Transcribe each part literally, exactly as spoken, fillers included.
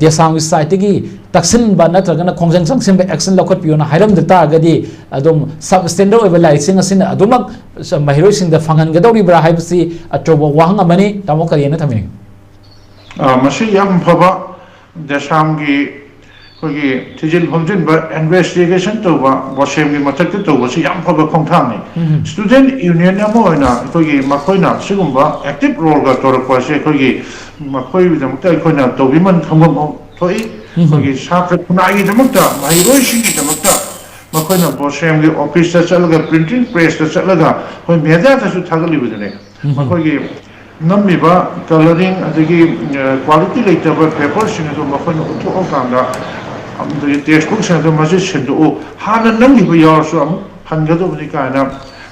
ꯗꯦꯁꯥꯝꯒꯤ ꯁꯥꯏꯠꯇꯒꯤ ꯇꯛꯁꯤꯟꯕ ꯅꯠꯇ꯭ꯔꯒꯅ ꯈꯣꯡꯖꯪ ꯆꯪꯁꯤꯟꯕ ꯑꯦꯛꯁꯟ ꯂꯧꯈꯠꯄꯤꯌꯣꯅ ꯍꯥꯏꯔꯝꯗ ꯇꯥꯔꯒꯗꯤ, ꯑꯗꯨꯝ ꯁꯕ ꯁ꯭ꯇꯦꯟꯗꯔꯗ ꯑꯣꯏꯕ ꯂꯥꯏꯔꯤꯛꯁꯤꯡ ꯑꯁꯤꯅ ꯑꯗꯨꯃꯛ ꯃꯍꯩꯔꯣꯏꯁꯤꯡꯗ ꯐꯪꯍꯟꯒꯗꯧꯔꯤꯕ꯭ꯔꯥ ꯍꯥꯏꯕꯁꯤ ꯑꯆꯧꯕ ꯋꯥꯍꯪ ꯑꯃꯅꯤ꯫ ꯇꯥꯃꯣ, ꯀꯔꯤ ꯍꯥꯏꯅ ꯊꯝꯕꯤꯅꯤꯡꯉꯤ? ꯑ, ꯃꯁꯤ ꯌꯥꯝ ꯐꯕ ꯗꯦꯁꯥꯝꯒꯤ ꯑꯩꯈꯣꯏꯒꯤ ꯊꯤꯖꯤꯟ ꯍꯨꯝꯖꯤꯟꯕ, ꯏꯟꯚꯦꯁꯇꯤꯒꯦꯁꯟ ꯇꯧꯕ, ꯕꯣꯁꯦꯝꯒꯤ ꯃꯊꯛꯇ ꯇꯧꯕꯁꯤ ꯌꯥꯝ ꯐꯕ ꯈꯣꯡꯊꯥꯡꯅꯤ꯫ ꯎꯝ꯫ ꯁ꯭ꯇꯨꯗꯦꯟꯠ ꯌꯨꯅꯤꯌꯟ ꯑꯃ ꯑꯣꯏꯅ ꯑꯩꯈꯣꯏꯒꯤ ꯃꯈꯣꯏꯅ ꯁꯤꯒꯨꯝꯕ ꯑꯦꯛꯇꯤꯚ ꯔꯣꯜꯒ ꯇꯧꯔꯛꯄ ꯑꯁꯤ ꯑꯩꯈꯣꯏꯒꯤ ꯃꯈꯣꯏꯒꯤꯗꯃꯛꯇ ꯑꯩꯈꯣꯏꯅ ꯇꯧꯕꯤꯃꯟ ꯈꯪꯐꯝ ꯊꯣꯛꯏ꯫ ꯎꯝ꯫ ꯑꯩꯈꯣꯏꯒꯤ ꯁꯥꯇ꯭ꯔ ꯈꯨꯟꯅꯥꯏꯒꯤꯗꯃꯛꯇ, ꯃꯍꯩꯔꯣꯏꯁꯤꯡꯒꯤꯗꯃꯛꯇ ꯃꯈꯣꯏꯅ ꯕꯣꯁꯦꯝꯒꯤ ꯑꯣꯐꯤꯁꯇ ꯆꯠꯂꯒ, ꯄ꯭ꯔꯤꯟꯇꯤꯡ ꯄ꯭ꯔꯦꯁꯇ ꯆꯠꯂꯒ, ꯑꯩꯈꯣꯏ ꯃꯦꯗꯤꯌꯥꯗꯁꯨ ꯊꯥꯒꯠꯂꯤꯕꯗꯨꯅꯤ꯫ ꯎꯝ꯫ ꯃꯈꯣꯏꯒꯤ ꯅꯝꯃꯤꯕ ꯀꯂꯔꯤꯡ ꯑꯗꯒꯤ, ꯑ, ꯀ꯭ꯋꯥꯂꯤꯇꯤ ꯂꯩꯇꯕ ꯄꯦꯄꯔꯁꯤꯡ ꯑꯗꯨ ꯃꯈꯣꯏꯅ ꯎꯠꯊꯣꯛꯑꯀꯥꯟꯗ, ꯑꯗꯒꯤ ꯇꯦꯛꯁ ꯕꯨꯛꯁꯤꯡ ꯑꯗꯨ ꯃꯁꯤ ꯁꯤꯟꯗꯣꯛꯎ, ꯍꯥꯟꯅ ꯅꯝꯈꯤꯕ ꯌꯥꯎꯔꯁꯨ ꯑꯃꯨꯛ ꯍꯟꯒꯗꯧꯕꯅꯤ ꯀꯥꯏꯅ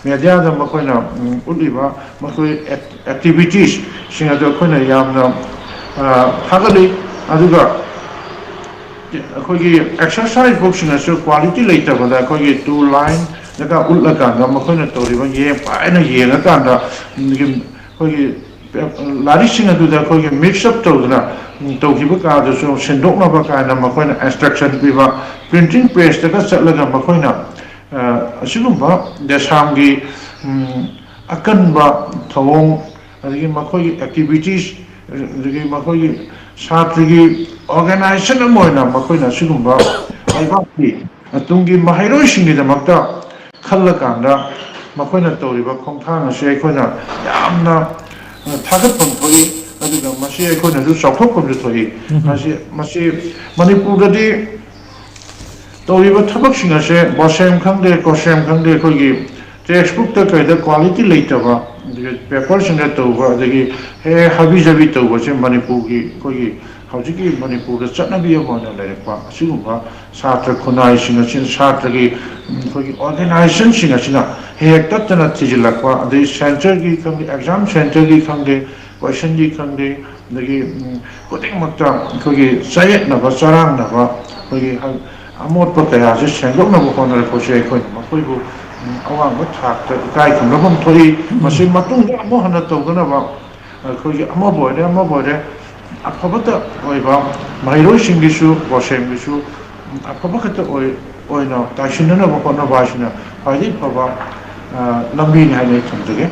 ꯃꯦꯗꯤꯌꯥꯗ ꯃꯈꯣꯏꯅ, ꯎꯝ, ꯎꯠꯂꯤꯕ ꯃꯈꯣꯏ ꯑꯦꯛ-, ꯑꯦꯛꯇꯤꯚꯤꯇꯤꯁꯁꯤꯡ ꯑꯗꯨ ꯑꯩꯈꯣꯏꯅ ꯌꯥꯝꯅ, ꯑ, ꯊꯥꯒꯠꯂꯤ꯫ ꯑꯗꯨꯒ ꯑꯩꯈꯣꯏꯒꯤ ꯑꯦꯛꯁꯔꯁꯥꯏꯁ ꯕꯨꯛꯁꯤꯡ ꯑꯁꯤꯁꯨ ꯀ꯭ꯋꯥꯂꯤꯇꯤ ꯂꯩꯇꯕꯗ ꯑꯩꯈꯣꯏꯒꯤ ꯇꯨ ꯂꯥꯏꯟꯗꯒ ꯎꯠꯂꯀꯥꯟꯗ ꯃꯈꯣꯏꯅ ꯇꯧꯔꯤꯕ ꯌꯦꯡ ꯄꯥꯏꯅ ꯌꯦꯡꯉꯀꯥꯟꯗ, ꯑꯗꯒꯤ ꯑꯩꯈꯣꯏꯒꯤ ꯂꯥꯏꯔꯤꯛꯁꯤꯡ ꯑꯗꯨꯗ ꯑꯩꯈꯣꯏꯒꯤ ꯃꯤꯛꯁ ꯑꯞ ꯇꯧꯗꯅ, ꯎꯝ, ꯇꯧꯈꯤꯕ ꯀꯥꯗꯨꯁꯨ ꯁꯤꯟꯗꯣꯛꯅꯕ ꯀꯥꯏꯅ ꯃꯈꯣꯏꯅ ꯏꯟꯁꯇ꯭ꯔꯛꯁꯟ ꯄꯤꯕ, ꯄ꯭ꯔꯤꯟꯇꯤꯡ ꯄ꯭ꯔꯦꯁꯇꯒ ꯆꯠꯂꯒ ꯃꯈꯣꯏꯅ, ꯑ, ꯑꯁꯤꯒꯨꯝꯕ ꯗꯦꯁꯥꯝꯒꯤ, ꯎꯝ, ꯑꯀꯟꯕ ꯊꯧꯑꯣꯡ, ꯑꯗꯒꯤ ꯃꯈꯣꯏꯒꯤ ꯑꯦꯛꯇꯤꯚꯤꯇꯤꯁ, ꯑꯗꯒꯤ ꯃꯈꯣꯏꯒꯤ ꯁꯥꯇ꯭ꯔꯒꯤ ꯑꯣꯔꯒꯅꯥꯏꯖꯦꯁꯟ ꯑꯃ ꯑꯣꯏꯅ ꯃꯈꯣꯏꯅ ꯑꯁꯤꯒꯨꯝꯕ ꯂꯩꯕꯥꯛꯀꯤ ꯇꯨꯡꯒꯤ ꯃꯍꯩꯔꯣꯏꯁꯤꯡꯒꯤꯗꯃꯛꯇ ꯈꯜꯂꯀꯥꯟꯗ ꯃꯈꯣꯏꯅ ꯇꯧꯔꯤꯕ ꯈꯣꯡꯊꯥꯡ ꯑꯁꯤ ꯑꯩꯈꯣꯏꯅ ꯌꯥꯝꯅ, ꯑ, ꯊꯥꯒꯠꯐꯝ ꯊꯣꯛꯏ꯫ ꯑꯗꯨꯒ ꯃꯁꯤ ꯑꯩꯈꯣꯏꯅꯁꯨ ꯆꯥꯎꯊꯣꯛꯐꯝꯁꯨ ꯊꯣꯛꯏ꯫ ꯎꯝ꯫ ꯃꯁꯤ, ꯃꯁꯤ ꯃꯅꯤꯄꯨꯔꯗꯗꯤ ꯇꯧꯔꯤꯕ ꯊꯕꯛꯁꯤꯡ ꯑꯁꯦ ꯕꯣꯁꯦꯝ ꯈꯪꯗꯦ, ꯀꯣꯁꯦꯝ ꯈꯪꯗꯦ, ꯑꯩꯈꯣꯏꯒꯤ ꯇꯦꯛꯁ ꯕꯨꯛꯇ ꯀꯩꯗ ꯀ꯭ꯋꯥꯂꯤꯇꯤ ꯂꯩꯇꯕ, ꯑꯗꯒꯤ ꯄꯦꯄꯔꯁꯤꯡꯗ ꯇꯧꯕ, ꯑꯗꯒꯤ ꯍꯦ ꯍꯥꯕꯤ ꯖꯥꯕꯤ ꯇꯧꯕꯁꯦ ꯃꯅꯤꯄꯨꯔꯒꯤ, ꯑꯩꯈꯣꯏꯒꯤ ꯍꯧꯖꯤꯛꯀꯤ ꯃꯅꯤꯄꯨꯔꯗ ꯆꯠꯅꯕꯤ ꯑꯃ ꯑꯣꯏꯅ ꯂꯩꯔꯛꯄ ꯑꯁꯤꯒꯨꯝꯕ ꯁꯥꯇ꯭ꯔ ꯈꯨꯟꯅꯥꯏꯁꯤꯡ ꯑꯁꯤꯅ, ꯁꯥꯇ꯭ꯔꯒꯤ, ꯎꯝ, ꯑꯩꯈꯣꯏꯒꯤ ꯑꯣꯔꯒꯅꯥꯏꯖꯦꯁꯟꯁꯤꯡ ꯑꯁꯤꯅ ꯍꯦꯛ ꯍꯦꯛ ꯇꯠꯇꯅ ꯊꯤꯖꯤꯜꯂꯛꯄ, ꯑꯗꯩ ꯁꯦꯟꯇꯔꯒꯤ ꯈꯪꯗꯦ, ꯑꯦꯛꯖꯥꯝ ꯁꯦꯟꯇꯔꯒꯤ ꯈꯪꯗꯦ, ꯀꯣꯏꯁꯟꯒꯤ ꯈꯪꯗꯦ, ꯑꯗꯒꯤ, ꯎꯝ, ꯈꯨꯗꯤꯡꯃꯛꯇ ꯑꯩꯈꯣꯏꯒꯤ ꯆꯌꯦꯠꯅꯕ, ꯆꯔꯥꯡꯅꯕ, ꯑꯩꯈꯣꯏꯒꯤ ꯍ-, ꯑꯃꯣꯠꯄ ꯀꯌꯥꯁꯦ ꯁꯦꯡꯗꯣꯛꯅꯕ ꯍꯣꯠꯅꯔꯛꯄꯁꯦ ꯑꯩꯈꯣꯏꯅ ꯃꯈꯣꯏꯕꯨ, ꯎꯝ, ꯑꯋꯥꯡꯕ ꯊꯥꯛꯇ ꯏꯀꯥꯏ ꯈꯨꯝꯅꯐꯝ ꯊꯣꯛꯏ꯫ ꯃꯁꯤ ꯃꯇꯨꯡꯗ ꯑꯃꯨꯛ ꯍꯟꯅ ꯇꯧꯗꯅꯕ ꯑꯩꯈꯣꯏꯒꯤ ꯑꯃꯕꯨ ꯑꯣꯏꯔꯦ, ꯑꯃꯕꯨ ꯑꯣꯏꯔꯦ, ꯑꯐꯕꯇ ꯑꯣꯏꯕ, ꯃꯍꯩꯔꯣꯏꯁꯤꯡꯒꯤꯁꯨ, ꯒꯣꯁꯦꯝꯒꯤꯁꯨ ꯑꯐꯕ ꯈꯛꯇ ꯑꯣꯏ-, ꯑꯣꯏꯅ ꯇꯥꯏꯁꯤꯟꯅꯅꯕ ꯍꯣꯠꯅꯕ ꯍꯥꯏꯁꯤꯅ ꯈ꯭ꯋꯥꯏꯗꯒꯤ ꯐꯕ, ꯑ, ꯂꯝꯕꯤꯅꯤ ꯍꯥꯏꯅ ꯑꯩ ꯊꯝꯖꯒꯦ꯫